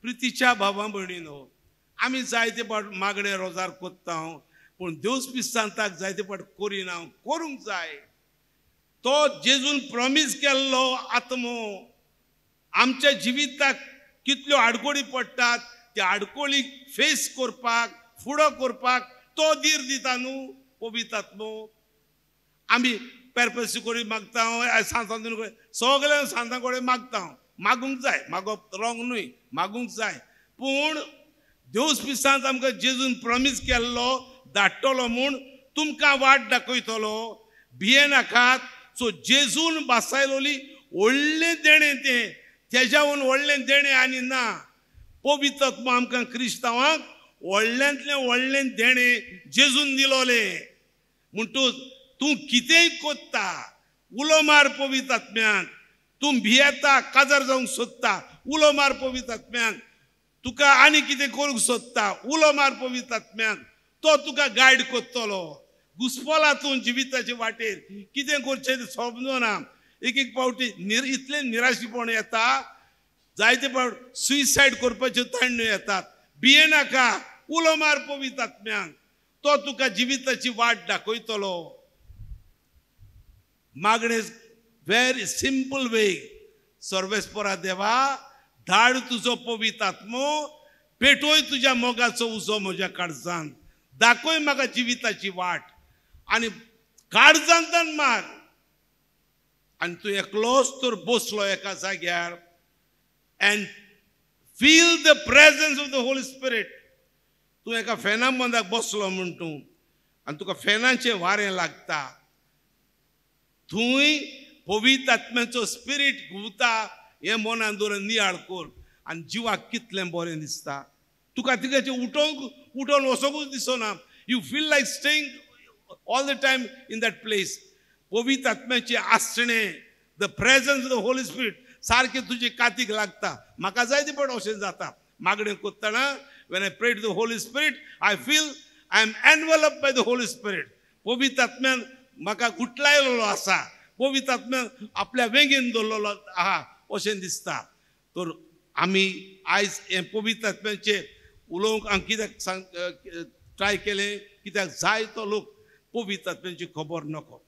प्रितीच्या भावा भयणीनो, आमी जायते पाट मागणे रोजार कोत्ता, पूण देवस पिस्तांताक जायते पाट करिना. करूंक जाय. तो जेजून प्रॉमीस केल्लो आत्मो. आमच्या जिविताक कितल्यो आडकोळी पडटात, त्या आडकोळी फेस करपाक, फुडो करपाक तो धीर दिता न्हू पवित्र आत्मो. आमी पेरपेसी कडेन मागता, सांतां कडेन, सगळ्या सांतां कडेन मागता. मागूंक जाय, मागप रॉंग न्हय, मागूंक जाय. पूण देवस पिसांत आमकां जेजून प्रॉमीस केल्लो धाडटलो म्हूण तुमकां वाट दाखयतलो, भियेनाकात. सो जेजून बासायलोली व्हडलें देणें तें, तेज्याहून व्हडलें देणें आनी ना. पवित्र आत्मो आमकां क्रिस्तांवांक व्हडल्यांतलें व्हडलें देणें जेजून दिलोलें. म्हणटूच तूं कितेंय कोत्ता, उलो मार पवित्र आत्म्यान. तूं भियेता, काजार जावंक सोदता, उलो मार पवित्र आत्म्यान. तुका आनी कितें करूंक सोदता, उलो मार पवित्र आत्म्यान. तो तुका गायड करतलो. घुसपोला तूं जिविताचे वाटेर, कितें करचें तें समजना. एक एक फावटी इतलें निराशीपण येता, जायते फावट सुसायड करपाच्यो ताण्ण्यो येतात. भियेनाका, उलो मार पवित्र आत्म्यान, तो तुका जिविताची वाट दाखयतलो. मागणें व्हेरी सिंपल वे. सर्वेस्परा देवा, धाड तुजो पवित्र आत्मो, पेटोय तुज्या मोगाचो उजो म्हज्या काळजान, दाखय म्हाका जिविताची वाट आनी काळजांतल्यान माग. आनी तूं एकलोच तर बसलो एका जाग्यार and feel the presence of the Holy Spirit. तूं एका फेना मंदाक बसलो म्हूण तूं आनी तुका फेनाचें वारें लागता, थंय पवित्र आत्म्याचो स्पिरीट घुंवता. हें मनान दवरून नियाळ कर आनी जिवाक कितलें बरें दिसता. तुका तिगाचें उठोवंक उठोवन वचोंकूच दिसना. You feel like staying all the time in that place. पवित्र आत्म्याचें आसणें, the presence of the Holy Spirit सारकें तुजे कातीक लागता. म्हाका जायते फावट अशें जाता, मागणें करतना when I pray to the Holy Spirit I feel I am enveloped by the Holy Spirit. पवित्र आत्म्यान म्हाका गुटलायलेलो आसा, पवित्र आत्म्यान आपल्या वेंगेन दवरलेलो आहा अशें दिसता. तर आमी आयज हें पवित्र आत्म्याचें उलोवंक हांव कित्याक सांग ट्राय केलें, कित्याक जायतो लोक पवित्र आत्म्याची खबर नको.